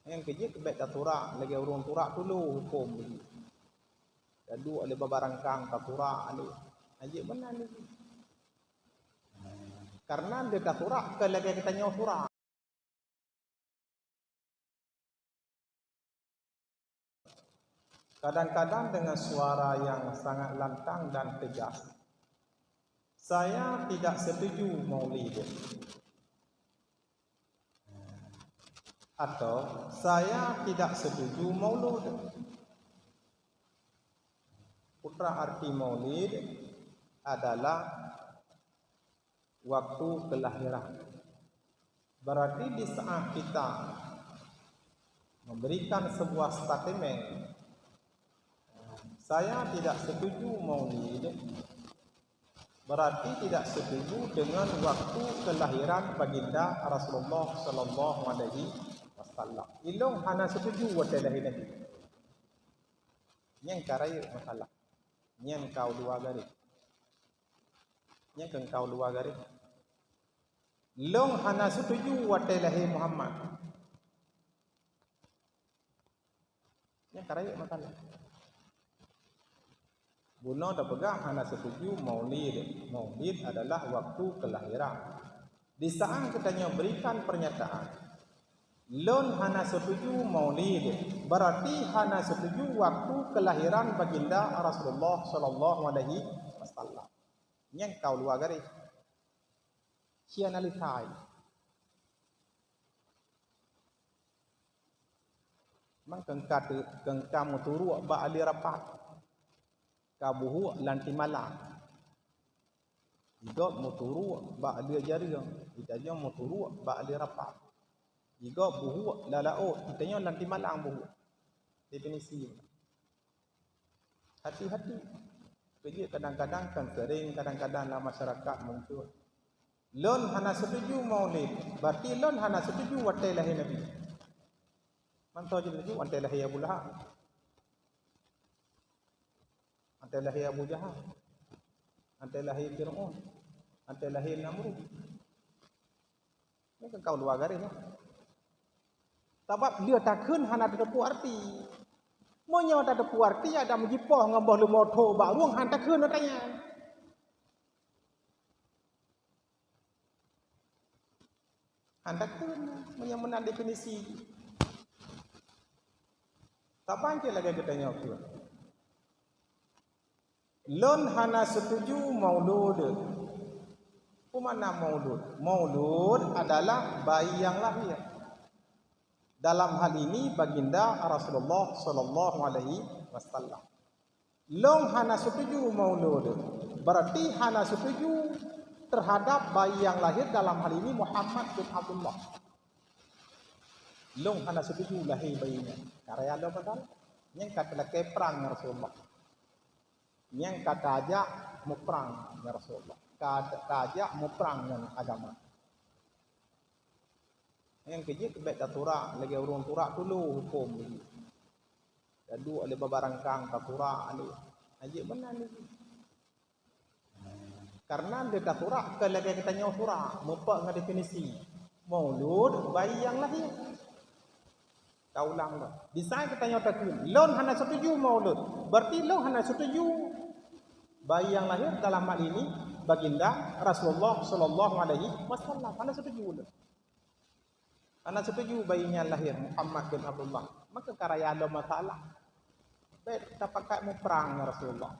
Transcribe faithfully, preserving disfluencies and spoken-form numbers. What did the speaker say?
Nyang keujeuet bèk tasurak lagèe ureueng surak tulo hukôm laju. Taduek lé bak barangkang tasurak lé. Hana jeuet meunan lé. Karena lé tasurak keu lagèe geutanyoe surak. Kadang-kadang dengan suara yang sangat lantang dan tegas, "Saya tidak setuju maulid." Atau, "Saya tidak setuju maulud." Putra arti maulid adalah waktu kelahiran. Berarti di saat kita memberikan sebuah statement, "Saya tidak setuju maulid," berarti tidak setuju dengan waktu kelahiran Baginda Rasulullah sallallahu alaihi wasallam. Ilôn hana setuju watèe lahé Nabi. Nyan ka rayeuk masalah. Nyan ka u luwa garéh. Nyan ka u luwa garéh. Lôn hana setuju watèe lahé Muhammad. Nyan ka rayeuk masalah. Bunoe tapeugah hana setuju maulid. Maulid adalah waktu kelahiran. Di saat geutanyoe berikan pernyataan, "Lôn hana setuju maulid," berarti hana setuju waktu kelahiran Baginda Rasulullah sallallahu alaihi wasallam. Nyan ka u luwa garéh. Sian alihai. Mang keungka teu-, keungka meuturuek bak alé rapat. Ka buhuek lam timalang. Igob meuturuek bak alé jareueng, geutanyoe meuturuek bak alé rapat. Igob buhuek lam laôt, geutanyoe lam timalang buhuek. Definisi. Hati-hati. Keujeuet kadang-kadang kan sering, kadang-kadang lam masyarakat muncul. "Lôn hana setuju maulid," berarti lôn hana setuju watèe lahé Nabi. Mantong jih laju watèe lahé Abu Lahab. Watèe lahé Abu Jahal. Watèe lahé Fir'aun. Watèe lahé Namrud. Nyan ka u luwa garéh nyan. Sabab lé takheun hana tateupeue arti. Meunyoe tateupeue arti, adak meujipoh ngon boh leumo tho bak rueng hana takheun ata nyan. Hana takheun meunyoe meunan definisi. Saban cit lagèe geutanyoe kheun. Lôn hana setuju maulud. Peue makna maulud? Maulud adalah bayi nyang lahé. Dalam hal ini, Baginda Rasulullah sallallahu alaihi wasallam. Lôn hana setuju maulud. Berarti hana setuju terhadap bayi nyang lahé, dalam hal ini Muhammad bin Abdullah. Lôn hana setuju lahé bayi nyan. Karena ada pasal nyan ka talakèe prang ngon Rasulullah. Nyang ka tajak muprang ngon Rasulullah, ka tajak muprang ngon agama. Nyang keujeuet bèk tasurak lagèe ureueng surak tulo hukôm laju. Taduek lé bak barangkang tasurak lé. Hana jeuet meunan lé. Karena lé tasurak keu lagèe geutanyoe surak, muphom ngon definisi. Maulud, bayi nyang lahé. Taulang lom. Di saat geutanyoe takheun, "Lôn hana setuju maulud," berarti lôn hana setuju bayi nyang lahé, dalam hal ini Baginda Rasulullah sallallahu alaihi wasallam. Hana setuju lôn. Hana setuju bayi nyang lahé Muhammad bin Abdullah. Maka ka raya lom masalah. Bèk tapakat muprang ngon Rasulullah.